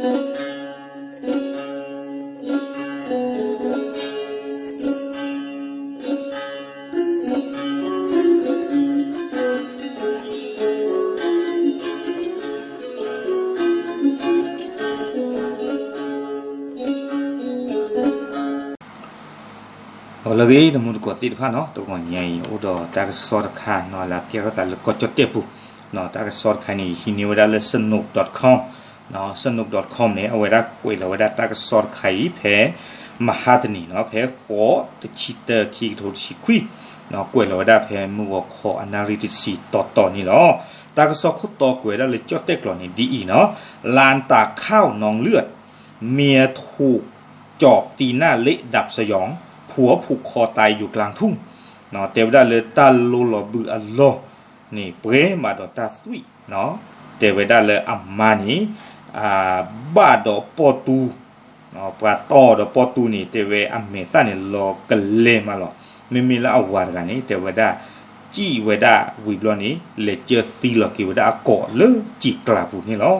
ဂီၤလၢအဂ့ၤ တမူတကိးသ့ၣ်တဖၣ်နီၤ, တဂီၤညါအံၤ အိၣ်ဒီးတၢ်ကစီၣ်တခါနီၤ လၢကဲထီၣ်သးလၢကီၢ်ကၠီၣ်တဲၣ်ပူၤ, တၢ်ကစီၣ်တခါန့ၣ် ဟံးန့ၢ်ဝဲဒၣ်လၢ စနိး dot com, စနိး dot com န့ၣ် အဝဲဒၣ်ကွဲးလီၤဝဲဒၣ်တၢ်ကစီၣ်တခါအံၤ ဖဲမဟါတနံၤနီၤ ဖဲဃိး တဆံတၢ ခံကထိတဆံခွံ, ကွဲးလီၤဝဲဒၣ်ဖဲမုၢ်ဂီၤခီအနၣ်ရံၣ်တဆံတီတီန့ၣ်လီၤ. တၢ်ကစီၣ်ခိၣ်တီကွဲးဝဲဒၣ်လၢကၠီၣ်တဲၣ်ကျိာ်န့ၣ်ဒ်အံၤနီၤ, လၢတၢ်ခီၣ်နီၣ်လၢၢ် เมียถูกจอบตีหน้าเละดับสยอง ผัวผูกคอตายอยู่กลางทุ่ง, တဲဝဲဒၣ်လၢတၢ်လိလီၤဘုအလီၢ်န့ၣ် ပှဲၤမးဒီးတၢ်သွံၣ်, တဲဝဲဒၣ်လၢအမါန့ၣ် ဘၣ်ဒီးပီၣ်တူ, ပှၤတီၢ်ဒီးပီၣ်တူန့ၣ် တဲဝဲအမဲာ်သၣ်န့ၣ်လီၤကလဲၤမးလီၤ. မ့မ့ၢ်လၢအဝၤတဂၤန့ၣ် တဲဝဲဒၣ် စံၣ်ဝဲဒၣ်ဝံၤဘျီန့ၣ် လဲၤကၢသံလီၤက့ၤဝဲဒၣ်အကိာ်လၢစံာ်ကျါပူၤန့ၣ်လီၤ.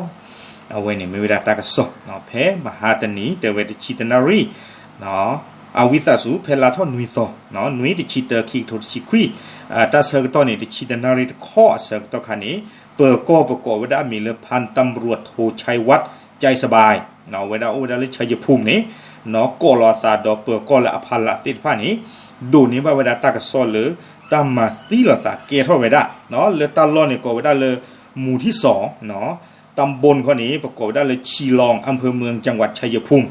အဝဲန့ၣ်မ့ၢ်ဝဲဒၣ်တၢ်ကစီၣ် ဖဲမဟါတနံၤ တဲဝဲတဆံတနၣ်ရံၣ် အဝံသးစူၤ ဖဲလါထီၣ်နွံသီ, နွံ တဆံတၢ ခံကထိတဆံခွံ, တၢ်ဆၢကတီၢ်န့ၣ် တဆံတနၣ်ရံၣ်တခီအဆၢကတီၢ်ခါန့ၣ် ပၢၤကီၢ်ပကိးဝဲဒၣ်အမံၤလၢ พันตำรวจโทชัยวัฒน์ใจสบาย ဝဲဒၣ်အိၣ်ဝဲဒၣ်လၢ ชัยภูมิ န့ၣ် ကိးလီၤအသးဒီးပၢၤကီၢ်လၢအဖီလာ်သ့ၣ်တဖၣ်န့ၣ် ဒိးန့ၢ်ဘၣ်ဝဲဒၣ်တၢ်ကစီၣ်လၢ တၢ်မၤသံလီၤသးကဲထီၣ်ဝဲဒၣ် လၢတၢ်လီၢ်န့ၣ်ကိးဝဲဒၣ်လၢ หมู่ที่สอง ตำบล ခီန့ၣ် ပကိးဝဲဒၣ်လၢ ชีลอง อำเภอเมือง จังหวัดชัยภูมิ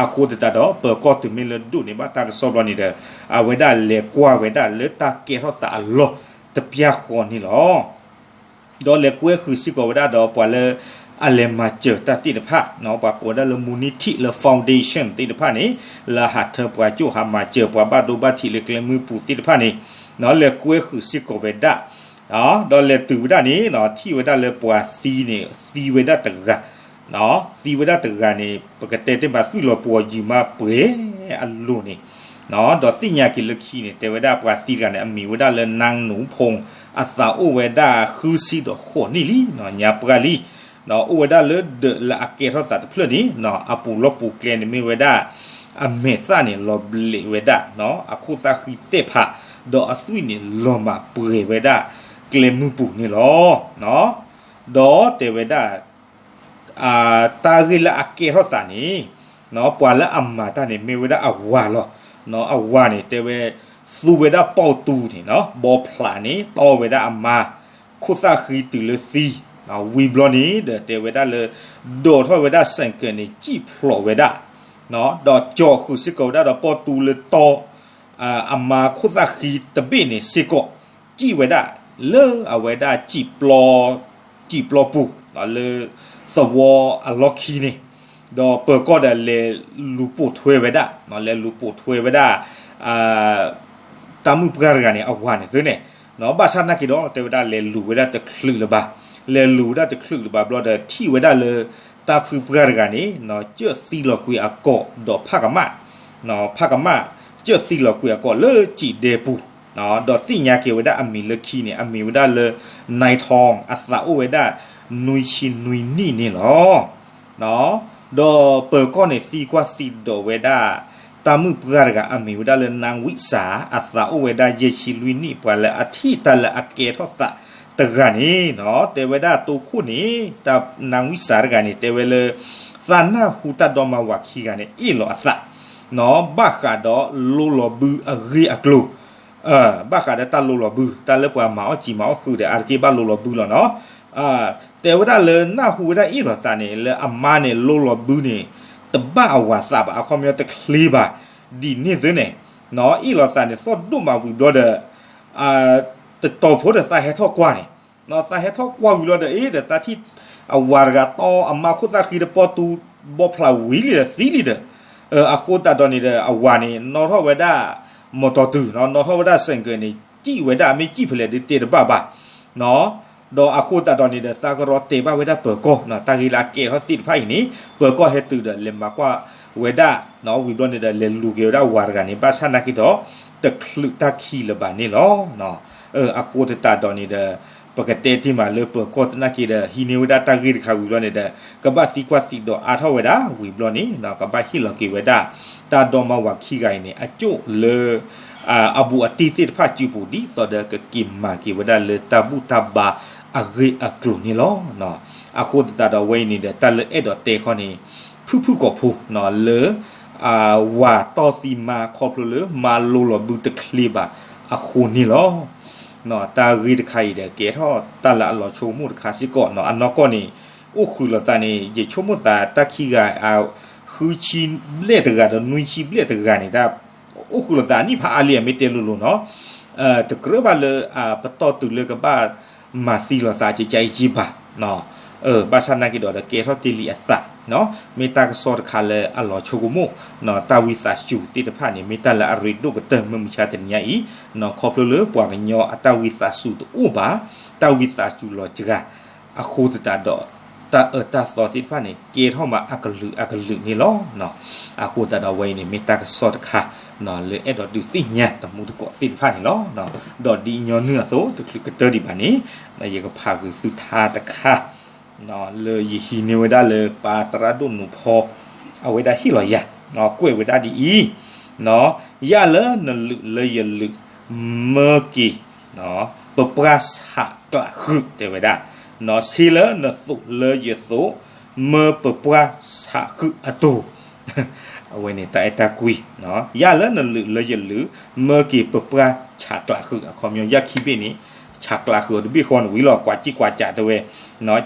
အဃိသတးဒီး ပၢၤကီၢ်တုၤမ့ၢ်လၢဒိးန့ၢ်ဘၣ်တၢ်ကစီၣ်ဘျီန့ၣ်ဒီး အဝဲဒၣ်လဲၤကွၢ်ဝဲဒၣ်လၢတၢ်ကဲထီၣ်သးအလီၢ်တပျၢ်ဃီန့ၣ်လီၤ. ဒီးလဲၤကွဲဃုာ်စ့ၢ်ကီးဝဲဒၣ်ဒီးပှၤလၢ အလဲၤမၤစၢၤတၢ်သ့ၣ်တဖၣ် ပှၤကိးဝဲဒၣ်လၢ มูลนิธิ လၢ foundation သ့ၣ်တဖၣ်န့ၣ် လၢဟးထၢပှၤကၠိၣ်ဟးမၤစၢၤပှၤဘၣ်ဒိဘၣ်ထံးလၢကျဲမုၢ်ပူၤသ့ၣ်တဖၣ်န့ၣ် လဲၤကွဲဃုာ်စ့ၢ်ကီးဝဲဒၣ် ဒီးလဲၤတုၤဝဲဒၣ်န့ၣ် ထံၣ်ဝဲဒၣ်လၢပှၤသံန့ၣ် သံဝဲဒၣ်တဂၤ သံဝဲဒၣ်တဂၤန့ၣ် ပကတဲတ့ၢ်မးသွံၣ်လီၤပှီၤယုာ်မးပှဲၤအလိၤန့ၣ် ဒီးသ့ၣ်ညါက့ၤလၢခံန့ၣ် တဲဝဲဒၣ်ပှၤသံတဂၤန့ၣ် အမံၤဝဲဒၣ်လၢ นางหนูพง အသးအိၣ်ဝဲဒၣ်ဃုဆံဒီးဃိးနံၣ်လံ ညါပှၢ်လံ ဒီးအိၣ်ဝဲဒၣ်လၢဒၢးလၢအကဲထီၣ်သးတဖျၢၣ်န့ၣ် အပူၤလီၢ်ပူၤကျဲန့ၣ်မ့ၢ်ဝဲဒၣ် အမဲာ်သၣ်န့ၣ်လီၤဘျဲးဝဲဒၣ် အခိၣ်သၣ်ဃံသဲၣ်ဖး ဒီးအသွံၣ်န့ၣ်လီၤမၢ်ပှဲၤဝဲဒၣ် ကျဲမုၢ်ပူၤန့ၣ်လီၤ. ဒီးတဲဝဲဒၣ် တၢ်ဂ့ၢ်လၢအကဲထီၣ်သးန့ၣ် ပှၤလၢအမၤတၢ်န့ၣ် မ့ၢ်ဝဲဒၣ်အဝၤလီၤ. အဝၤန့ၣ် တဲဝဲ သူဝဲဒၣ်ပီၣ်တူန့ၣ် ဘီဖျးန့ၣ် တီဝဲဒၣ်အမါ ခိၣ်သၣ်ဃံတုၤလၢသံ ဝံၤဘျီန့ၣ်ဒီး တဲဝဲဒၣ်လၢ ဒိးထီၣ်ဝဲဒၣ်စဲးကၢးန့ၣ် စံၣ်ဖျိးဝဲဒၣ် ဒီးကၠီဃုာ်စ့ၢ်ကီးဝဲဒၣ်ဒီးပီၣ်တူလၢတီ အမါခိၣ်သၣ်ဃံတဘ့ၣ်န့ၣ်စ့ၢ်ကီး စံၣ်ဝဲဒၣ်လၢအဝဲဒၣ် စံၣ်ပျီပူၤ လၢသဝီအလီၢ်ခံန့ၣ် ဒီးပၢၤကီၢ်ဒီးလဲၤလူၤပိာ်ထွဲဝဲဒၣ် လဲၤလူၤပိာ်ထွဲဝဲဒၣ် တၢ်မုၣ်ပှၢ်တဂၤန့ၣ် အဝၤန့ၣ်သ့န့ၣ် ဘၣ်ဆၣ်နာ်က့ၤဒီး တဲဝဲဒၣ်လဲၤလူၤဝဲဒၣ်တချုးလၢၤဘၣ် လဲၤလူၤဝဲဒၣ်တချုးလၢၤဘၣ်ဘျီဒီး ထံၣ်ဝဲဒၣ်လၢ တၢ်ဖုပှၢ်တဂၤန့ၣ် ကၢၣ်သံလီၤကွံာ်အကိာ်ဒီးဖးကမၣ် ဖးကမၣ် ကၢၣ်သံလီၤကွံာ်အကိာ်လၢစံာ်ဒဲပူၤ ဒီးသ့ၣ်ညါက့ၤဝဲဒၣ်အမံၤလၢခံန့ၣ် အမံၤဝဲဒၣ်လၢ နၢၤထီၣ် အသးအိၣ်ဝဲဒၣ် နွံဆံနွံနံၣ်န့ၣ်လီၤ. ဒီးပၢၤကီၢ်န့ၣ်သံကွၢ်သံဒိးဝဲဒၣ် တၢ်မုၣ်ပှၢ်တဂၤ အမံၤဝဲဒၣ်လၢ နၢင်းဝံၣ်စၢ် အသးအိၣ်ဝဲဒၣ်ယဲၢ်ဆံလွံၢ်နံၣ် ပှၤလၢအထံၣ်တၢ်လၢအကဲထီၣ်သးတဂၤန့ၣ် တဲဝဲဒၣ်တိခိၣ်န့ၣ် တၢ်နၢင်းဝံၣ်စၢ်တဂၤန့ၣ် တဲဝဲလၢ သးနၢ်ဟူတၢ်ဒီမါဝၤခံဂၤန့ၣ် အ့ၣ်လိာ်အသး ဘၣ်ဃးဒီးလိလီၤဘုအဂ့ၢ်အကျိၤ ဘၣ်ဃးဒီးတၢ်လိလီၤဘု တၢ်လၢပှၤမၤအီၣ်စံာ်မၤအီၣ်ဃုာ်ဒီး အါတက့ၢ်ဘၣ်လိလီၤဘုလီၤနီၤ. တဲဝဲဒၣ်လၢနၢ်ဟူဝဲဒၣ်အ့ၣ်လိာ်သးန့ၣ် လၢအမါန့ၣ်လိလီၤဘုန့ၣ် တဘၣ်အဝၤသးဘၣ် အခီပညီတချ့ဘၣ် ဒ်န့ၣ်သ့န့ၣ် အ့ၣ်လိာ်သးန့ၣ် သီၣ်ဒိၣ်မးဝံၤဘျီဒီး တတီၤဖိဒီးသးဟဲထီၣ်ကွၢ်န့ၣ် သးဟဲထီၣ်ကွၢ်ဝံၤလီၤဒီး အ့ ဒီးသးထံၣ် အဝၤတဂၤတီအမါခိၣ်သၣ်ဃံတပီၣ်တူ ဘီဖျးဝံၤလံဒီးသံလံဒီး အဃိသတးဒီးန့ၣ်ဒီး အဝၤန့ၣ် နီၣ်ထီၣ်ဝဲဒၣ် မီတီၤတုၤ နီၣ်ထီၣ်ဝဲဒၣ်စဲးကၢးန့ၣ် စံၣ်ဝဲဒၣ် မ့ၢ်စံၣ်ဖဲလဲၣ်ဒုးတဲတဘၣ်ဘၣ် ဒီးအဃိသတးဒီးန့ၣ်ဒီး သးကရီတဲဘၣ်ဝဲဒၣ်ပၢၤကီၢ် တၢ်ဂ့ၢ်လၢအကဲထီၣ်သ့ၣ်တဖၣ်အံၤန့ၣ် ပၢၤကီၢ်ဟဲတုၤဒီးလဲၤမၤကွၢ်ဝဲဒၣ် ဝံၤဘျီန့ၣ်ဒီး လဲၤလူၤက့ၤဝဲဒၣ်ဝၤတဂၤန့ၣ် ဘၣ်ဆၣ်နာ်က့ၤဒီး တချုးတၢ်ခံလၢၤဘၣ်န့ၣ်လီၤ. အဃိသတးဒီးန့ၣ်ဒီး ပကတဲတ့ၢ်မးလၢပၢၤကီၢ်သနာ်က့ဒီး ဟံးန့ၢ်ဝဲဒၣ်တၢ်ဂ့ၢ်တခါဝံၤဘျီန့ၣ်ဒီး ကဘၣ်သံကွၢ်သံဒိးအါထီၣ်ဝဲဒၣ်ဝံၤဘျီန့ၣ် ကဘၣ်ဟ့ၣ်လီၤက့ၤဝဲဒၣ် တၢ်ဒီမါဝၤခံဂၤအံၤန့ၣ် အကၠိၣ်လၢ အဘူးအတံၢ်သ့ၣ်တဖၣ်စုပူၤ ဒ်သိးဒီးကက့ၤမၤက့ၤဝဲဒၣ်လၢတၢ်ဘူၣ်တၢ်ဘါအဂ့ၢ်အကျိၤန့ၣ်လီၤ. အဃိသတးဒီးဝဲအံၤန့ၣ်ဒီး တၢ်လၢအဲၣ်ဒိးတဲခီန့ၣ် ဖုၣ်ဖုၣ်ကိာ်ဖိလၢ ဝၤတီၢ်သံမါခီဖျိလၢမါလိလီၤဘုတချ့ဘၣ်အဃိန့ၣ်လီၤ. တၢ်ဂ့ၢ်တခါအံၤဒီး ကဲထီၣ်တၢ်လၢအလီၤဆိကမိၣ်တခါစ့ၢ်ကီး အနီၢ်ကီၢ်န့ၣ် အိၣ်ဃုာ်လိာ်သးန့ၣ် ယဆိကမိၣ်သးတၢ်ခံဂၤ ဃုဆံဘျဲၣ်တဂၤဒီးနွံဆံဘျဲၣ်တဂၤန့ၣ် တၢ်အိၣ်ဃုာ်လိာ်သးအနံၣ်ဖးအါလံ အမ့ၢ်တဲလိၤလိၤနီၤ တကြၢးဘၣ်လၢ ပတီၢ်တုၤလၢကဘၣ်မၤသံလိာ်သးကကအံၤကဘၣ် ဘၣ်ဆၣ်သနာ်က့ဒီး ကဲထီၣ်တ့ၢ်လံအသး မ့ၢ်တၢ်ကစီၣ်တခါလၢအလီၤဆိကမိၣ် တၢ်ဝံသးစူၤသ့ၣ်တဖၣ်န့ၣ် မ့ၢ်တၢ်လၢအရ့ဒိၣ်ကတၢၢ် မုၢ်မဆါတနံၤညါအံၤ ခီဖျိလၢပှၤကညီအတၢ်ဝံသးစူၤတအိၣ်ဘၣ် တၢ်ဝံသးစူၤလီၤစှၤ အဃိသတးဒီး တၢ်အၢတၢ်သီသ့ၣ်တဖၣ်န့ၣ် ကဲထီၣ်မးအကလုာ်အကလုာ်န့ၣ်လီၤ. အဃိသတးဒီးဝဲအံၤန့ၣ် မ့ၢ်တၢ်ကစီၣ်တခါ လၢအဲၣ်ဒိးဒုးသ့ၣ်ညါတမူတကိးသ့ၣ်တဖၣ်န့ၣ်လီၤ. ဒီးဒ်ညီနုၢ်အသိး တချုးကတၢၢ်ဒံးဘၣ်န့ၣ် ယကဖးဂုာ်သုထါတခါ လၢယဟံးန့ၢ်ဝဲဒၣ်လၢပၢ်သရၣ်ဒိၣ်နိဖီ အဝဲဒၣ်ဟ့ၣ်လီၤယၤ ကွဲးဝဲဒၣ်ဒ်အံၤ ယၢ်လၢနလုာ်လၢယလုာ် မၢက့ၤ ပပှၢ်ဆးကျးဃုာ် တဲဝဲဒၣ် ဆ့လၢနသိးလၢယသိး မၢပပှၢ်ဆးဃုာ်အတိၤ အဝဲန့ၣ်တၢ်အဲၣ်တၢ်ကွံ ယၢ်လၢနလုာ်လၢယလုာ် မၢက့ၤပပှၢ်ဆးကျးဃုာ် အခီပညီယၢ်ခံဘ့ၣ်န့ၣ် ဆးကျးဃုာ်အီၤတဘ့ၣ်ဃီန့ၣ်ဝံၤလီၤ ကွးကံၢ်ကွးစးတဲဝဲ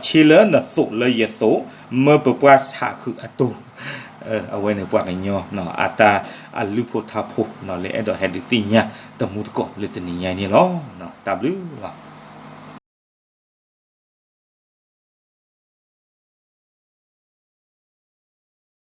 ဆ့လၢနသိးလၢယသိး မၢပပှၢ်ဆးဃုာ်အတိၤ အဝဲန့ၣ်ပှၤကညီ အတၢ်အလုၢ်ဖိထါဖိ လၢအဲၣ်ဒိးဟဲဒုးသ့ၣ်ညါတမူတကိးလၢတနံၤညါအံၤန့ၣ်လီၤ. တၢ်ဘျုးလီၤ.